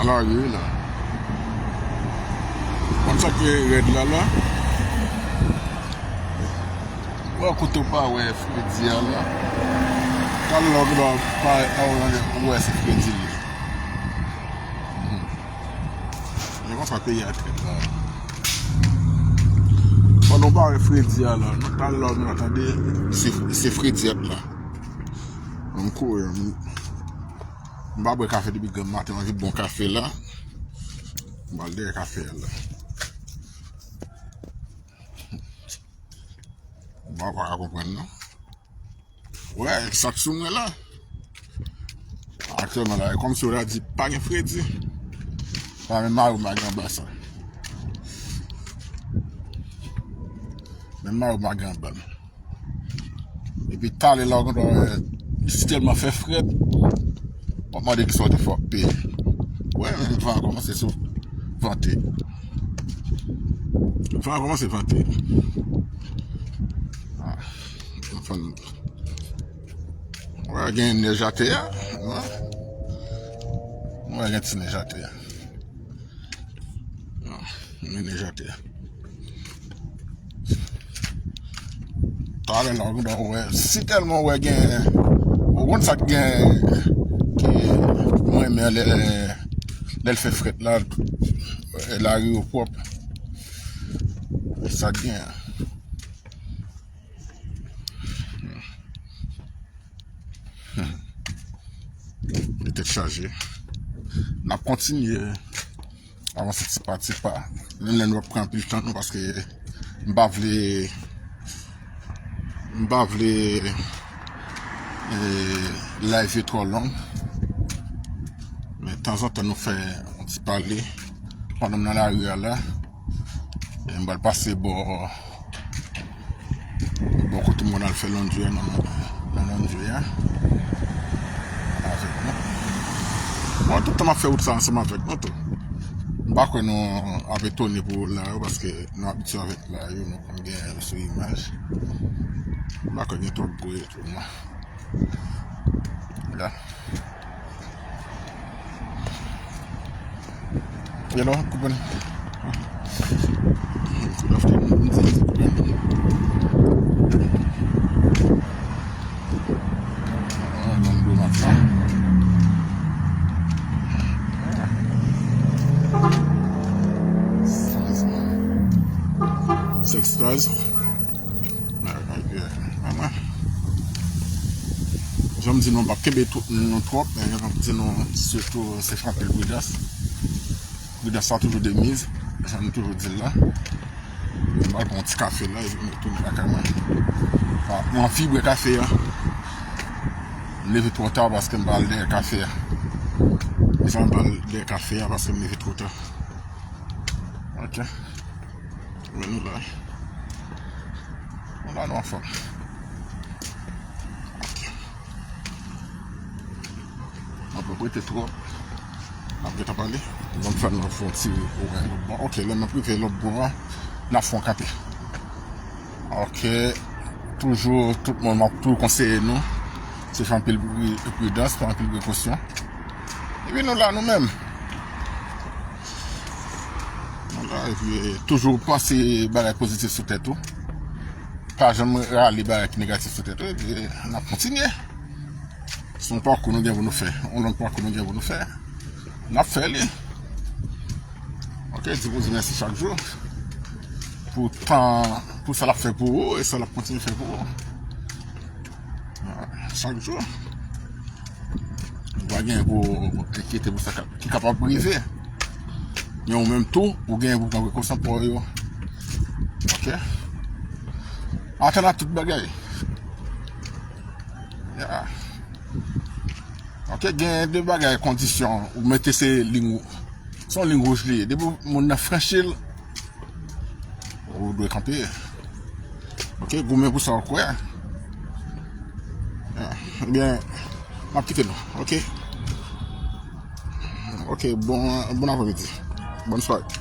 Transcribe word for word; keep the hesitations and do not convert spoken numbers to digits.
Nan lari wi la. Konn sa ki rèd la la. Wè kote w pa wè fredi a la. Talè lè w gentan parèt la ou wè se fredi li ye. Men konsa peyi a trèt la. Pandan w pa wè fredi a la, talè lè w gentan tande se, se fredi ap la. M kouri, m, m pa bwè kafe depi granm maten, m anvi bon kafe la. M al dèyè kafe a la. M pa ka konprann non. Wè, sa k sou mwen la. Aktyèlman la, e kòmsi w ta di pa gen fredi. Pa menm mari m pa gen anba sa. Menm mari m pa gen anba l. Epi talè la, w konn wè, li tèlman fè frèt. W ap mande kisa w te fè w ap peye. Wè, men van an kòmanse sou vante. Van an kòmanse vante. Ah, m fann. Wè, gen nèj atè a. Wè. Wè, gen ti nèj atè a. Ah, gen nèj atè a. Talè la, w wè, si tèlman w wè gen, ou konn sa k gen, ki mwen renmen lè, lè l fè frèt la, lari yo pwòp. Sa k gen. Li tèt chaje. N ap kontinye avanse tipa tipa. Menm lè nou ap pran anpil tan nou, paske m pa vle, m pa vle, eh, live yo twò long. Men tanzantan nou fè yon ti pale pandan m nan lari a la. E m pral pase bò Bò kote m konn al fè laundry a nan, nan laundry a avèk nou. Bon, tout tan m ap fè wout sa ansanm avèk nou tou. M pa kwè nou ap etone pou lari yo, paske nou abitye avèk lari yo, nou konn gen yo sou imaj. M pa kwè gen twòp bri tou non. Ya. You know, good morning. Good afternoon. Ah, nan gwo maten. Six stars. Jan m di nou, m p ap kenbe tout nou twòp, men jan m di nou, sitou se fè anpil pridans. Pridans sa toujou de miz, jan nou toujou di l la. M pral pran yon ti kafe la, epi m retounen lakay mwen. Mwen anvi bwè kafe a. M leve twò ta paske m pral dèyè kafe a. Mezanmi, m pral dèyè kafe a paske m leve twò ta. Ok. Men nou la. Nou la, nou anfòm. Ok. Mwen pa prete twòp. N ap gentan pale. Ban m fè nou fè yon ti wout lòt bò. Ok, lè n ap rive lòt bò a, n ap fè yon kanpe. Ok. Toujou, tout moun, m ap toujou konseye nou. Se fè anpil pri-, pridans, pran anpil prekosyon. Epi nou la, nou menm. Vwala, epi toujou panse bagay pozitif sou tèt ou. Pa janm rale bagay ki negatif sou tèt ou, epi n ap kontinye. Se yon pakou nou gen pou nou fè. Yon lòt pakou nou gen pou nou fè. N ap fè li. Ok, di Bondye mèsi chak jou. Pou tan, pou sa l ap fè pou ou e sa l ap kontinye fè pou ou. Chak jou. Ou pa gen pou enkyete pou sa ka, ki kapab rive. Men ou menm tou, ou gen pou pran prekosyon pou yo. Ok? Atann a tout bagay. Ya. Ok, gen de bagay, kondisyon, ou mete se liy wou-, se yon liy wouj li ye. Depi moun nan franchi l, ou dwe kanpe. Ok, goumen pou sa w kwè. Ah, ebyen, m ap kite nou, ok? Ok, bon, bon apremidi. Bòn sware.